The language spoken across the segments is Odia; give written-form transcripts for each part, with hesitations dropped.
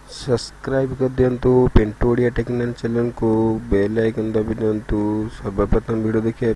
ସବସ୍କ୍ରାଇବ୍ କରିଦିଅନ୍ତୁ ପିଣ୍ଟୁ ଓଡ଼ିଆ ଟେକ୍ନିକାଲ୍ ଚ୍ୟାନେଲକୁ, ବେଲ୍ ଆଇକନ୍ ଦାବି ଦିଅନ୍ତୁ ସର୍ବପ୍ରଥମ ଭିଡ଼ିଓ ଦେଖିବା।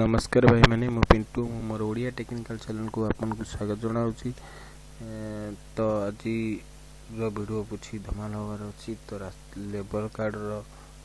ନମସ୍କାର ଭାଇମାନେ, ମୁଁ ପିଣ୍ଟୁ। ମୁଁ ମୋର ଓଡ଼ିଆ ଟେକ୍ନିକାଲ୍ ଚ୍ୟାନେଲକୁ ଆପଣଙ୍କୁ ସ୍ୱାଗତ ଜଣାଉଛି। ତ ଆଜିର ଭିଡ଼ିଓ କିଛି ଧମାଲ ହେବାର ଅଛି। ତ ଲେବର କାର୍ଡ଼ର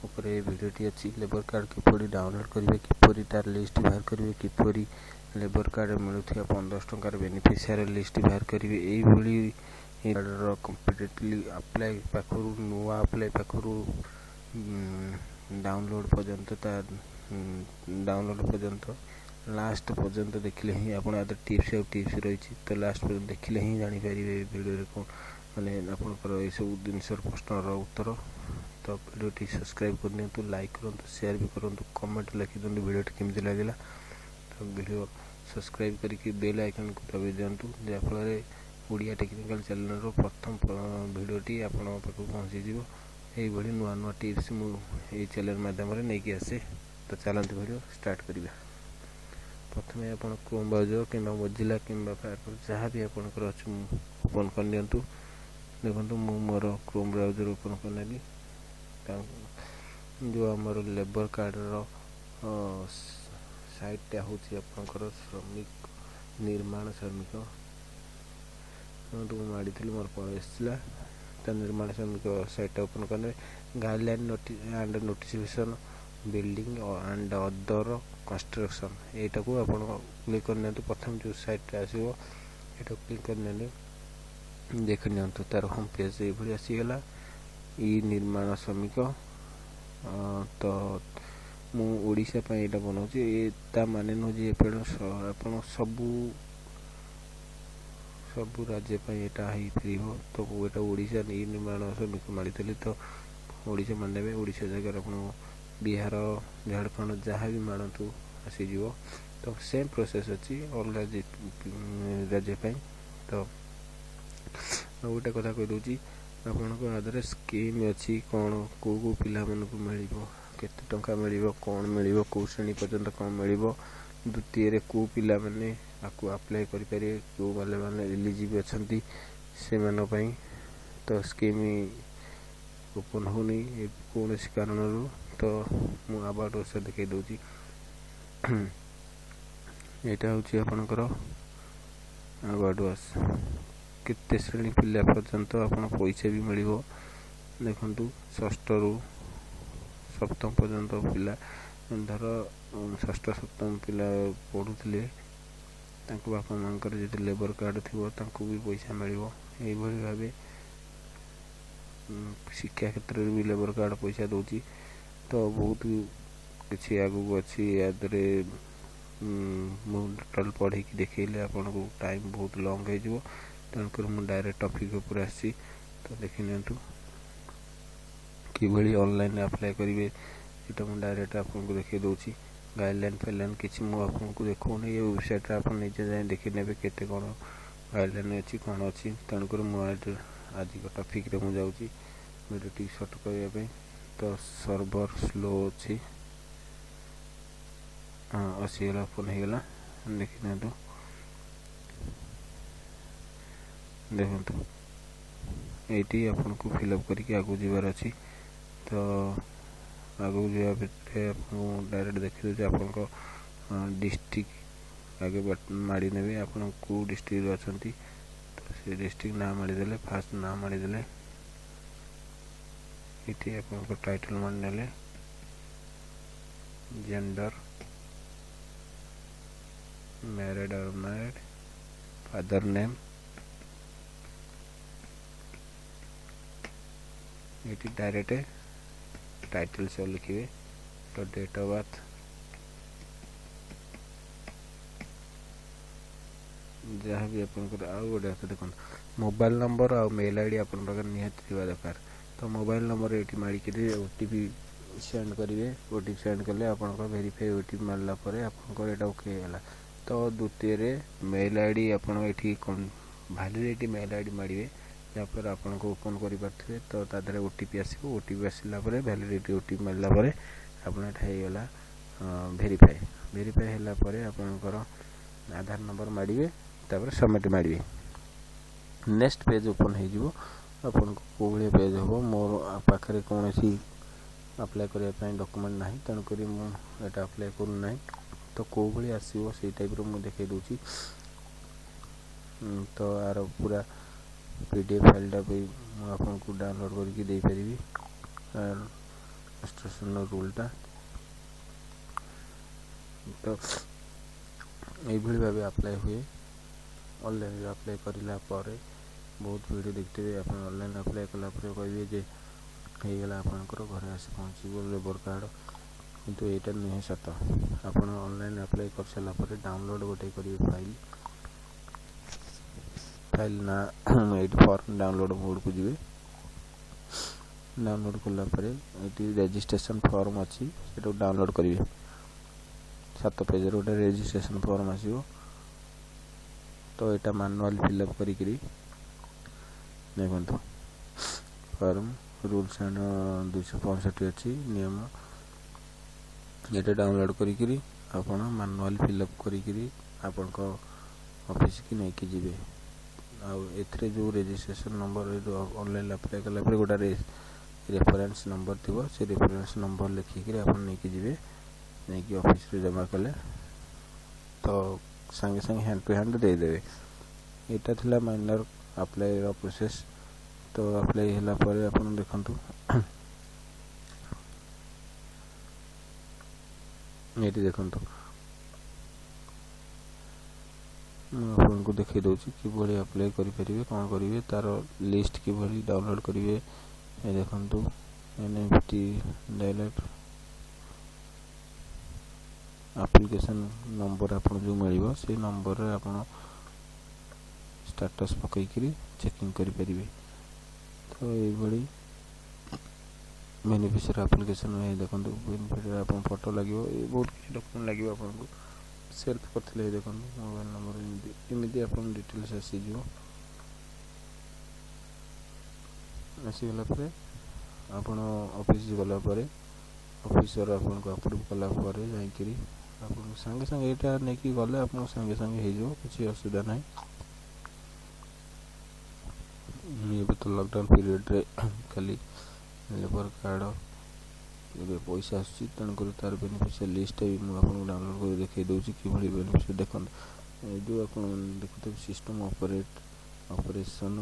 ଉପରେ ଭିଡ଼ିଓଟି ଅଛି। ଲେବର କାର୍ଡ଼ କିପରି ଡାଉନଲୋଡ଼ କରିବେ, କିପରି ତାର ଲିଷ୍ଟ ବାହାର କରିବେ, କିପରି ଲେବର କାର୍ଡ଼ ମିଳୁଥିବା 1500 ଟଙ୍କାର ବେନିଫିସିଆରୀ ଲିଷ୍ଟ ବାହାର କରିବେ, ଏଇଭଳି କାର୍ଡ଼ର କମ୍ପ୍ଲିଟଲି ଆପ୍ଲାଏ ପାଖରୁ, ନୂଆ ଆପ୍ଲାଏ ପାଖରୁ ଡାଉନଲୋଡ଼ ପର୍ଯ୍ୟନ୍ତ, ତା ଡାଉନଲୋଡ଼ ପର୍ଯ୍ୟନ୍ତ, ଲାଷ୍ଟ ପର୍ଯ୍ୟନ୍ତ ଦେଖିଲେ ହିଁ ଆପଣ ଆ ଟିପ୍ସ ଆଉ ଟିପ୍ସ ରହିଛି। ତ ଲାଷ୍ଟ ପର୍ଯ୍ୟନ୍ତ ଦେଖିଲେ ହିଁ ଜାଣିପାରିବେ ଏ ଭିଡ଼ିଓରେ କ'ଣ ମାନେ ଆପଣଙ୍କର ଏସବୁ ଜିନିଷର ପ୍ରଶ୍ନର ଉତ୍ତର। ତ ଭିଡ଼ିଓଟି ସବସ୍କ୍ରାଇବ୍ କରିନିଅନ୍ତୁ, ଲାଇକ୍ କରନ୍ତୁ, ସେୟାର ବି କରନ୍ତୁ, କମେଣ୍ଟ ଲେଖିଦିଅନ୍ତୁ ଭିଡ଼ିଓଟି କେମିତି ଲାଗିଲା। ତ ଭିଡ଼ିଓ ସବସ୍କ୍ରାଇବ୍ କରିକି ବେଲ୍ ଆଇକନ୍କୁ ଦବାଇ ଦିଅନ୍ତୁ, ଯାହାଫଳରେ ଓଡ଼ିଆ ଟେକ୍ନିକାଲ୍ ଚ୍ୟାନେଲ୍ର ପ୍ରଥମ ଭିଡ଼ିଓଟି ଆପଣଙ୍କ ପାଖକୁ ପହଞ୍ଚିଯିବ। ଏଇଭଳି ନୂଆ ନୂଆ ଟିପ୍ସ ମୁଁ ଏଇ ଚ୍ୟାନେଲ୍ ମାଧ୍ୟମରେ ନେଇକି ଆସେ। ତ ଚାଲନ୍ତୁ, ଭିଡ଼ିଓ ଷ୍ଟାର୍ଟ କରିବା। ପ୍ରଥମେ ଆପଣ କ୍ରୋମ୍ ବ୍ରାଉଜର୍ କିମ୍ବା ମୋଜିଲା କିମ୍ବା ଫାୟାରଫକ୍ସ, ଯାହା ବି ଆପଣଙ୍କର ଅଛି, ମୁଁ ଓପନ୍ କରିନିଅନ୍ତୁ। ଦେଖନ୍ତୁ, ମୁଁ ମୋର କ୍ରୋମ୍ ବ୍ରାଉଜର୍ ଓପନ୍ କରିନେଲି। ଯେଉଁ ଆମର ଲେବର କାର୍ଡ଼ର ସାଇଟ୍ଟା ହେଉଛି ଆପଣଙ୍କର ଶ୍ରମିକ, ନିର୍ମାଣ ଶ୍ରମିକ। ଦେଖନ୍ତୁ, ମୁଁ ମାଡ଼ିଥିଲି, ମୋର ପଳେଇ ଆସିଥିଲା। ତ ନିର୍ମାଣ ଶ୍ରମିକ ସାଇଟ୍ଟା ଓପନ୍ କରିନେବେ। Guideline and notification building and other construction, ଏଇଟାକୁ ଆପଣ କ୍ଲିକ୍ କରିନିଅନ୍ତୁ। ପ୍ରଥମେ ଯେଉଁ ସାଇଟ୍ଟା ଆସିବ, ଏଇଟାକୁ କ୍ଲିକ୍ କରିନେଲେ ଦେଖି ନିଅନ୍ତୁ, ତାର ହୋମ୍ ପେଜ୍ ଏଇଭଳି ଆସିଗଲା, ଇ ନିର୍ମାଣ ଶ୍ରମିକ। ତ ମୁଁ ଓଡ଼ିଶା ପାଇଁ ଏଇଟା ବନାଉଛି। ଏ ତା ମାନେ ନୁହଁ ଯେ ଆପଣ ସବୁ ସବୁ ରାଜ୍ୟ ପାଇଁ ଏଇଟା ହେଇପାରିବ। ତ ଏଇଟା ଓଡ଼ିଶା ଇ ନିର୍ମାଣ ଶ୍ରମିକ ମାଡ଼ିଥିଲି, ତ ଓଡ଼ିଶା ମାରିନେବେ। ଓଡ଼ିଶା ଜାଗାରେ ଆପଣ ବିହାର, ଝାଡ଼ଖଣ୍ଡ ଯାହା ବି ମାରନ୍ତୁ, ଆସିଯିବ। ତ ସେମ୍ ପ୍ରୋସେସ୍ ଅଛି ଅଲଗା ରାଜ୍ୟ ପାଇଁ। ତ ଆଉ ଗୋଟେ କଥା କହିଦେଉଛି ଆପଣଙ୍କ, ଆଧାରରେ ସ୍କିମ୍ ଅଛି କ'ଣ, କେଉଁ କେଉଁ ପିଲାମାନଙ୍କୁ ମିଳିବ, କେତେ ଟଙ୍କା ମିଳିବ, କ'ଣ ମିଳିବ, କେଉଁ ଶ୍ରେଣୀ ପର୍ଯ୍ୟନ୍ତ କ'ଣ ମିଳିବ, ଦ୍ୱିତୀୟରେ କେଉଁ ପିଲାମାନେ ଆକୁ ଆପ୍ଲାଏ କରିପାରିବେ, କେଉଁ ପିଲାମାନେ ଏଲିଜିବଲ୍ ଅଛନ୍ତି ସେମାନଙ୍କ ପାଇଁ। ତ ସ୍କିମ୍ ଓପନ୍ ହେଉନି କୌଣସି କାରଣରୁ, ତ ମୁଁ ଆବାଉଟ୍ ଅସ୍ ଦେଖାଇ ଦେଉଛି। ଏଇଟା ହେଉଛି ଆପଣଙ୍କର ଆବାଉଟ୍ ଅସ୍। କେତେ ଶ୍ରେଣୀ ପିଲା ପର୍ଯ୍ୟନ୍ତ ଆପଣ ପଇସା ବି ମିଳିବ। ଦେଖନ୍ତୁ, ଷଷ୍ଠରୁ ସପ୍ତମ ପର୍ଯ୍ୟନ୍ତ ପିଲା, ଧର ଷଷ୍ଠ ସପ୍ତମ ପିଲା ପଢ଼ୁଥିଲେ, ତାଙ୍କ ବାପା ମାଆଙ୍କର ଯଦି ଲେବର କାର୍ଡ଼ ଥିବ, ତାଙ୍କୁ ବି ପଇସା ମିଳିବ। ଏଇଭଳି ଭାବେ ଶିକ୍ଷା କ୍ଷେତ୍ରରେ ବି ଲେବର କାର୍ଡ଼ ପଇସା ଦେଉଛି। ତ ବହୁତ କିଛି ଆଗକୁ ଅଛି। ୟା ଦେହରେ ମୁଁ ଟୋଟାଲ୍ ପଢ଼େଇକି ଦେଖେଇଲେ ଆପଣଙ୍କୁ ଟାଇମ୍ ବହୁତ ଲଙ୍ଗ୍ ହେଇଯିବ। ତେଣୁକରି ମୁଁ ଡାଇରେକ୍ଟ ଟପିକ୍ ଉପରେ ଆସିଛି। ତ ଦେଖିନିଅନ୍ତୁ, କିଭଳି ଅନଲାଇନ୍ ଆପ୍ଲାଏ କରିବେ, ଏଇଟା ମୁଁ ଡାଇରେକ୍ଟ ଆପଣଙ୍କୁ ଦେଖାଇ ଦେଉଛି। ଗାଇଡ଼ଲାଇନ୍ ଫାଇଡ଼ଲାଇନ୍ କିଛି ମୁଁ ଆପଣଙ୍କୁ ଦେଖାଉନି। ଏ ୱେବସାଇଟ୍ରେ ଆପଣ ନିଜେ ଯାଇ ଦେଖିନେବେ କେତେ କ'ଣ ଗାଇଡ଼ଲାଇନ୍ ଅଛି, କ'ଣ ଅଛି। ତେଣୁକରି ମୁଁ ଆଜିକା ଟପିକ୍ରେ ମୁଁ ଯାଉଛି ଭିଡ଼ିଓ ଟିକେ ସର୍ଟ କରିବା ପାଇଁ। ତ ସର୍ଭର ସ୍ଲୋ ଅଛି। ହଁ, ଆସିଗଲା, ଓପନ୍ ହେଇଗଲା, ଦେଖିନିଅନ୍ତୁ। ଦେଖନ୍ତୁ, ଏଇଠି ଆପଣଙ୍କୁ ଫିଲ୍ଅପ୍ କରିକି ଆଗକୁ ଯିବାର ଅଛି। ତ ଆଗକୁ ଯିବା ଭିତରେ ଆପଣଙ୍କୁ ଡାଇରେକ୍ଟ ଦେଖିଦେଉଛି। ଆପଣଙ୍କ ଡିଷ୍ଟ୍ରିକ୍ଟ ଆଗେ ମାଡ଼ି ନେବେ, ଆପଣ କେଉଁ ଡିଷ୍ଟ୍ରିକ୍ଟରେ ଅଛନ୍ତି। ତ ସେ ଡିଷ୍ଟ୍ରିକ୍ଟ ନାଁ ମାଡ଼ିଦେଲେ, ଫାଷ୍ଟ ନାଁ ମାଡ଼ିଦେଲେ, ଏଠି ଆପଣଙ୍କ ଟାଇଟଲ୍ ମାଡ଼ିନେଲେ, gender, married or unmarried, father name, ଏଠି ଡାଇରେକ୍ଟ ଟାଇଟଲ୍ ସବୁ ଲେଖିବେ। ତ ଡେଟ୍ ଅଫ୍ ବାର୍ଥ ଯାହା ବି ଆପଣଙ୍କର। ଆଉ ଗୋଟେ କଥା ଦେଖନ୍ତୁ, ମୋବାଇଲ୍ ନମ୍ବର ଆଉ ମେଲ୍ I D ଆପଣଙ୍କ ପାଖରେ ନିହାତି ଥିବା ଦରକାର। ତ ମୋବାଇଲ୍ ନମ୍ବର ଏଇଠି ମାଡ଼ିକିରି ଓଟିପି ସେଣ୍ଡ କରିବେ। ଓଟିପି ସେଣ୍ଡ କଲେ ଆପଣଙ୍କର ଭେରିଫାଇ ଓଟିପି ମାରିଲା ପରେ ଆପଣଙ୍କର ଏଇଟା ଓକେ ହେଇଗଲା। ତ ଦ୍ୱିତୀୟରେ ମେଲ୍ I D, ଆପଣ ଏଠି ଭ୍ୟାଲିଡ଼ିଟି ମେଲ୍ I D ମାଡ଼ିବେ, ଯାହାଫଳରେ ଆପଣଙ୍କୁ ଓପନ୍ କରିପାରୁଥିବେ। ତ ତା ଦେହରେ ଓଟିପି ଆସିବ। ଓଟିପି ଆସିଲା ପରେ, ଭ୍ୟାଲିଡ଼ିଟି ଓଟିପି ମାରିଲା ପରେ ଆପଣ ଏଇଟା ହେଇଗଲା ଭେରିଫାଏ। ଭେରିଫାଏ ହେଲା ପରେ ଆପଣଙ୍କର ଆଧାର ନମ୍ବର ମାଡ଼ିବେ, ତାପରେ ସବମିଟ୍ ମାଡ଼ିବେ। ନେକ୍ସଟ ପେଜ୍ ଓପନ୍ ହେଇଯିବ। ଆପଣଙ୍କୁ କେଉଁ ଭଳିଆ ପେଜ୍ ହେବ। ମୋର ପାଖରେ କୌଣସି ଆପ୍ଲାଏ କରିବା ପାଇଁ ଡକୁମେଣ୍ଟ ନାହିଁ, ତେଣୁକରି ମୁଁ ଏଇଟା ଆପ୍ଲାଏ କରୁନାହିଁ। ତ କେଉଁ ଭଳି ଆସିବ, ସେଇ ଟାଇପ୍ର ମୁଁ ଦେଖାଇ ଦେଉଛି। ତ ଆର ପୁରା PDF ଫାଇଲ୍ଟା ବି ମୁଁ ଆପଣଙ୍କୁ ଡାଉନଲୋଡ଼୍ କରିକି ଦେଇପାରିବି, ରେଜିଷ୍ଟ୍ରେସନ୍ର ରୁଲ୍ଟା। ତ ଏଇଭଳି ଭାବେ ଆପ୍ଲାଏ ହୁଏ। ଅନଲାଇନ୍ରେ ଆପ୍ଲାଏ କରିଲା ପରେ ବହୁତ ଭିଡ଼ିଓ ଦେଖିଥିବେ ଆପଣ। ଅନଲାଇନ୍ ଆପ୍ଲାଏ କଲା ପରେ କହିବେ ଯେ ହେଇଗଲା, ଆପଣଙ୍କର ଘରେ ଆସି ପହଞ୍ଚିବ ଲେବର୍ କାର୍ଡ଼, କିନ୍ତୁ ଏଇଟା ନୁହେଁ ସତ। ଆପଣ ଅନଲାଇନ୍ ଆପ୍ଲାଏ କରିସାରିଲା ପରେ ଡାଉନଲୋଡ଼୍ ଗୋଟେ କରିବେ ଫାଇଲ୍। ଫାଇଲ୍ ନା ଏଇଠି ଫର୍ମ ଡାଉନଲୋଡ଼୍ ମୋଡ଼୍କୁ ଯିବେ। ଡାଉନଲୋଡ଼୍ କଲା ପରେ ଏଇଠି ରେଜିଷ୍ଟ୍ରେସନ୍ ଫର୍ମ ଅଛି, ସେଟାକୁ ଡାଉନଲୋଡ଼୍ କରିବେ। 7 ପେଜ୍ର ଗୋଟେ ରେଜିଷ୍ଟ୍ରେସନ୍ ଫର୍ମ ଆସିବ। ତ ଏଇଟା ମାନୁଆଲ୍ ଫିଲ୍ଅପ୍ କରିକିରି ଦେଖନ୍ତୁ, ଫର୍ମ ରୁଲ୍ସ ଆଣ୍ଡ 265 ଅଛି ନିୟମ। ଏଇଟା ଡାଉନଲୋଡ଼୍ କରିକିରି ଆପଣ ମାନୁଆଲ୍ ଫିଲ୍ଅପ୍ କରିକିରି ଆପଣଙ୍କ ଅଫିସକି ନେଇକି ଯିବେ। ଆଉ ଏଥିରେ ଯେଉଁ ରେଜିଷ୍ଟ୍ରେସନ୍ ନମ୍ବର, ଅନଲାଇନ୍ ଆପ୍ଲାଏ କଲା ପରେ ଗୋଟେ ରେଫରେନ୍ସ ନମ୍ବର ଥିବ, ସେ ରେଫରେନ୍ସ ନମ୍ବର ଲେଖିକିରି ଆପଣ ନେଇକି ଯିବେ। ନେଇକି ଅଫିସରେ ଜମା କଲେ ତ ସାଙ୍ଗେ ସାଙ୍ଗେ ହ୍ୟାଣ୍ଡ ଟୁ ହ୍ୟାଣ୍ଡ ଦେଇଦେବେ। ଏଇଟା ଥିଲା ମାଇନର୍ ଆପ୍ଲାଏର ପ୍ରୋସେସ୍। ତ ଆପ୍ଲାଏ ହେଲା ପରେ ଆପଣ ଦେଖନ୍ତୁ, ଏଇଠି ଦେଖନ୍ତୁ, ମୁଁ ଆପଣଙ୍କୁ ଦେଖାଇ ଦେଉଛି କିଭଳି ଆପ୍ଲାଏ କରିପାରିବେ, କ'ଣ କରିବେ, ତା'ର ଲିଷ୍ଟ କିଭଳି ଡାଉନଲୋଡ଼୍ କରିବେ। ଏ ଦେଖନ୍ତୁ, NFT direct application number ଆପଣ ଯେଉଁ ମିଳିବ, ସେଇ ନମ୍ବରରେ ଆପଣ ଷ୍ଟାଟସ୍ ପକାଇକିରି ଚେକିଂ କରିପାରିବେ। ତ ଏଇଭଳି ବେନିଫିସିଆରୀ ଆପ୍ଲିକେସନ୍, ଦେଖନ୍ତୁ, ବେନିଫିସିଆରୀ ଆପଣ ଫଟୋ ଲାଗିବ, ଏ ବହୁତ କିଛି ଡକୁମେଣ୍ଟ ଲାଗିବ ଆପଣଙ୍କୁ। ସେଲ୍ଫ କରିଥିଲେ, ଦେଖନ୍ତୁ, ମୋବାଇଲ୍ ନମ୍ବର, ଏମିତି ଏମିତି ଆପଣ ଡିଟେଲ୍ସ ଆସିଯିବ। ଆସିଗଲା ପରେ ଆପଣ ଅଫିସ୍ ଗଲା ପରେ ଅଫିସର ଆପଣଙ୍କୁ ଆପ୍ରୁଭ୍ କଲା ପରେ ଯାଇକିରି ଆପଣଙ୍କୁ ସାଙ୍ଗେ ସାଙ୍ଗେ ଏଇଟା ନେଇକି ଗଲେ ଆପଣଙ୍କୁ ସାଙ୍ଗେ ସାଙ୍ଗେ ହେଇଯିବ, କିଛି ଅସୁବିଧା ନାହିଁ। ଏବେ ତ ଲକଡାଉନ୍ ପିରିୟଡ଼ରେ ଖାଲି ଲେବର୍ କାର୍ଡ଼ ଏବେ ପଇସା ଆସୁଛି, ତେଣୁକରି ତା'ର ବେନିଫିସିଆରୀ ଲିଷ୍ଟଟା ବି ମୁଁ ଆପଣଙ୍କୁ ଡାଉନଲୋଡ଼୍ କରି ଦେଖାଇ ଦେଉଛି କିଭଳି ବେନିଫିସିଆରୀ। ଦେଖନ୍ତୁ, ଏ ଯେଉଁ ଆପଣ ଦେଖୁଥିବେ, system operation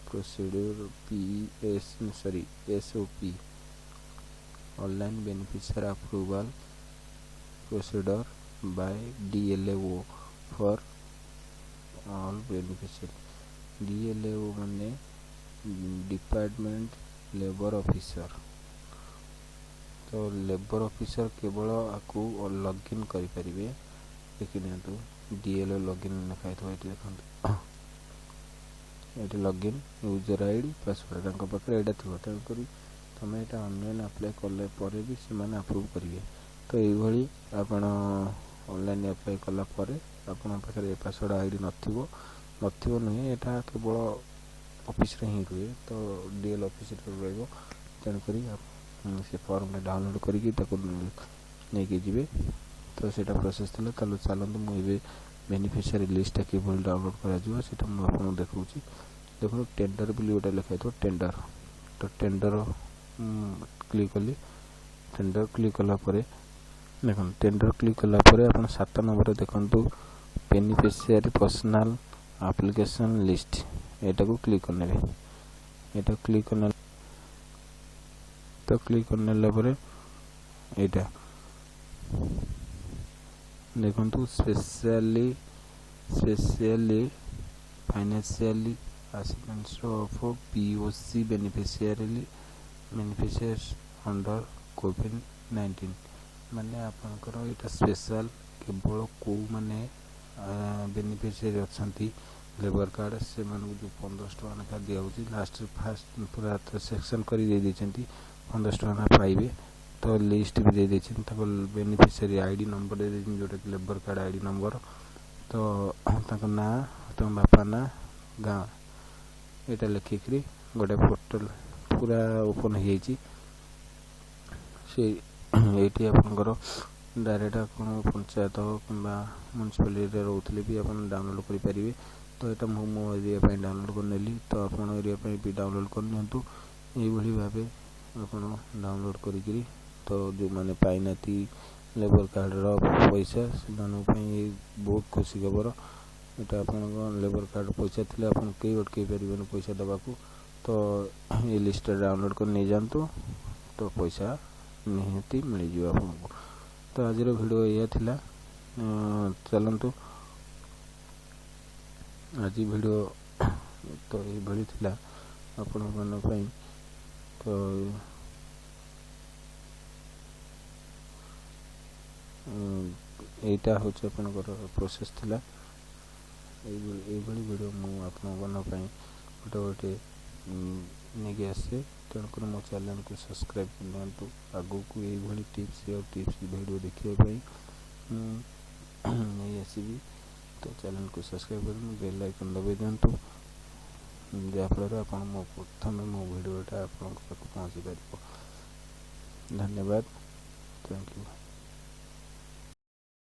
procedure PS, sorry, SOP, online beneficiary approval procedure by DLO for all beneficiary। DLO ମାନେ ଡିପାର୍ଟମେଣ୍ଟ ଲେବର ଅଫିସର। ତ ଲେବର ଅଫିସର କେବଳ ଆକୁ ଲଗ୍ଇନ୍ କରିପାରିବେ। ଦେଖିନିଅନ୍ତୁ, DLO login ଲେଖା ହେଇଥିବ ଏଇଠି। ଦେଖନ୍ତୁ, ଏଇଠି ଲଗ୍ଇନ୍ ୟୁଜର୍ ID, password ତାଙ୍କ ପାଖରେ ଏଇଟା ଥିବ। ତେଣୁକରି ତୁମେ ଏଇଟା ଅନଲାଇନ୍ ଆପ୍ଲାଏ କଲେ ପରେ ବି ସେମାନେ ଆପ୍ରୁଭ୍ କରିବେ। ତ ଏଇଭଳି ଆପଣ ଅନଲାଇନ୍ ଆପ୍ଲାଏ କଲା ପରେ ଆପଣଙ୍କ ପାଖରେ ପାସୱାର୍ଡ଼ ID ନଥିବ, ନଥିବ ନୁହେଁ, ଏଇଟା କେବଳ ଅଫିସରେ ହିଁ ରୁହେ, ତ DL ଅଫିସରେ ରହିବ। ତେଣୁକରି ସେ ଫର୍ମଟା ଡାଉନଲୋଡ଼୍ କରିକି ତାକୁ ନେଇକି ଯିବେ। ତ ସେଇଟା ପ୍ରୋସେସ୍ ଥିଲା। ତାହେଲେ ଚାଲନ୍ତୁ, ମୁଁ ଏବେ ବେନିଫିସିଆରୀ ଲିଷ୍ଟଟା କିଭଳି ଡାଉନଲୋଡ଼୍ କରାଯିବ, ସେଇଟା ମୁଁ ଆପଣଙ୍କୁ ଦେଖାଉଛି। ଦେଖନ୍ତୁ, ଟେଣ୍ଡର ବୋଲି ଗୋଟେ ଲେଖା ହେଇଥିବ, ଟେଣ୍ଡର। ତ ଟେଣ୍ଡର କ୍ଲିକ୍ କଲି। ଟେଣ୍ଡର କ୍ଲିକ୍ କଲା ପରେ ଦେଖନ୍ତୁ, ଟେଣ୍ଡର କ୍ଲିକ୍ କଲା ପରେ ଆପଣ 7 ନମ୍ବରରେ ଦେଖନ୍ତୁ, ବେନିଫିସିଆରୀ ପର୍ସନାଲ୍ ଆପ୍ଲିକେସନ୍ ଲିଷ୍ଟ, ଏଇଟାକୁ କ୍ଲିକ୍ କରିନେବେ। ଏଇଟା କ୍ଲିକ୍ କରିନେଲେ, ତ କ୍ଲିକ୍ କରିନେଲା ପରେ ଏଇଟା ଦେଖନ୍ତୁ, specially financially assistance of POC beneficiaries under COVID-19। ମାନେ ଆପଣଙ୍କର ଏଇଟା ସ୍ପେଶାଲ କେବଳ କେଉଁମାନେ ବେନିଫିସିଆରୀ ଅଛନ୍ତି ଲେବର କାର୍ଡ଼, ସେମାନଙ୍କୁ ଯେଉଁ 1500 ଟଙ୍କା ଲେଖା ଦିଆହେଉଛି, ଲାଷ୍ଟରେ ଫାଷ୍ଟ ପୁରା ସେକ୍ସନ୍ କରି ଦେଇ ଦେଇଛନ୍ତି, 1500 ଟଙ୍କା ପାଇବେ। ତ ଲିଷ୍ଟ ବି ଦେଇ ଦେଇଛନ୍ତି, ତାଙ୍କ ବେନିଫିସିଆରୀ ID number ଦେଇ ଦେଇଛନ୍ତି, ଯେଉଁଟାକି ଲେବର କାର୍ଡ଼ ID number. ତ ତାଙ୍କ ନାଁ, ତାଙ୍କ ବାପା ନାଁ, ଗାଁ, ଏଇଟା ଲେଖିକିରି ଗୋଟେ ପୋର୍ଟାଲ ପୁରା ଓପନ୍ ହେଇଯାଇଛି। ସେ ଏଇଠି ଆପଣଙ୍କର ଡାଇରେକ୍ଟ ଆପଣ ପଞ୍ଚାୟତ କିମ୍ବା ମ୍ୟୁନିସିପାଲିଟିରେ ରହୁଥିଲେ ବି ଆପଣ ଡାଉନଲୋଡ଼୍ କରିପାରିବେ। ତ ତ ଏଇଟା ମୁଁ ମୋ ଏରିଆ ପାଇଁ ଡାଉନଲୋଡ଼୍ କରିନେଲି, ତ ଆପଣ ଏରିଆ ପାଇଁ ବି ଡାଉନଲୋଡ଼୍ କରିନିଅନ୍ତୁ। ଏଇଭଳି ଭାବେ ଆପଣ ଡାଉନଲୋଡ଼୍ କରିକିରି, ତ ଯେଉଁମାନେ ପାଇନାହାନ୍ତି ଲେବର୍ କାର୍ଡ଼ର ପଇସା, ସେମାନଙ୍କ ପାଇଁ ବହୁତ ଖୁସି ଖବର ଏଇଟା। ଆପଣଙ୍କ ଲେବର୍ କାର୍ଡ଼ ପଇସା ଥିଲେ ଆପଣ କେହି ଅଟକେଇ ପାରିବେନି ପଇସା ଦେବାକୁ। ତ ଏ ଲିଷ୍ଟଟା ଡାଉନଲୋଡ଼୍ କରି ନେଇଯାଆନ୍ତୁ, ତ ପଇସା ନିହାତି ମିଳିଯିବ ଆପଣଙ୍କୁ। ତ ଆଜିର ଭିଡ଼ିଓ ଏଇଆ ଥିଲା। ଚାଲନ୍ତୁ, ଆଜି ଭିଡ଼ିଓ ତ ଏଇଭଳି ଥିଲା ଆପଣମାନଙ୍କ ପାଇଁ। ତ ଏଇଟା ହେଉଛି ଆପଣଙ୍କର ପ୍ରୋସେସ୍ ଥିଲା। ଏଇଭଳି ଭିଡ଼ିଓ ମୁଁ ଆପଣମାନଙ୍କ ପାଇଁ ଗୋଟେ ଗୋଟେ ନେଇକି ଆସେ, ତେଣୁକରି ମୋ ଚ୍ୟାନେଲ୍କୁ ସବସ୍କ୍ରାଇବ୍ କରିନିଅନ୍ତୁ। ଆଗକୁ ଏଇଭଳି ଟିପ୍ସ ଆଉ ଟିପ୍ସ ଭିଡ଼ିଓ ଦେଖିବା ପାଇଁ ମୁଁ ନେଇ ଆସିବି। ତ ଚ୍ୟାନେଲ୍କୁ ସବସ୍କ୍ରାଇବ୍ କରନ୍ତୁ, ବେଲ୍ ଆଇକନ୍ ଦବାଇ ଦିଅନ୍ତୁ, ଯାହାଫଳରେ ଆପଣ ମୋ ପ୍ରଥମେ ମୋ ଭିଡ଼ିଓଟା ଆପଣଙ୍କ ପାଖକୁ ପହଞ୍ଚି ପାରିବ। ଧନ୍ୟବାଦ, thank you.